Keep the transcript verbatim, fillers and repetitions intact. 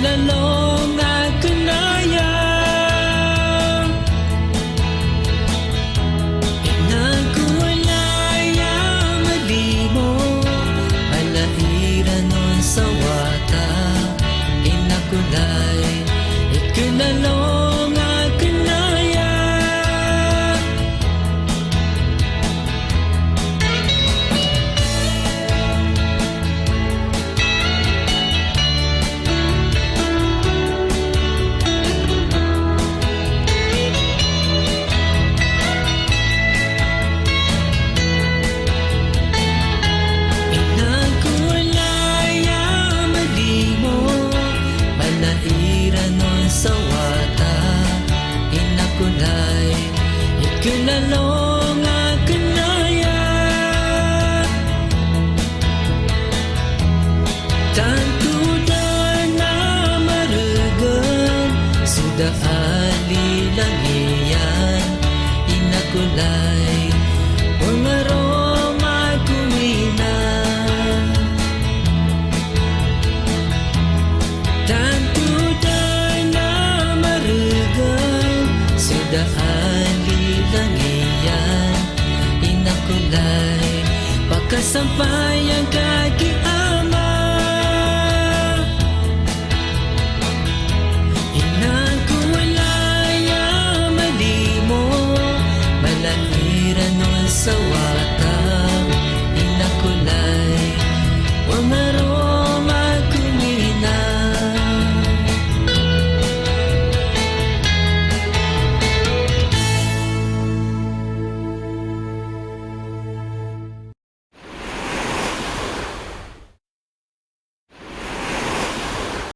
Lalong akn aya, ina ko walay a malimo, a na iran on sa wata, ina ko lay, ikn lalong akn aya. Ina ko walay a malimo, a na iran on sa wata, ina ko lay, ikn lalong akn aya. Tanto da a na margn so da a lilang iyan, ina ko lay, o maroma ko ina. Tanto da a na margn so da a lilang iyan, ina ko lay, pakasampay angka ki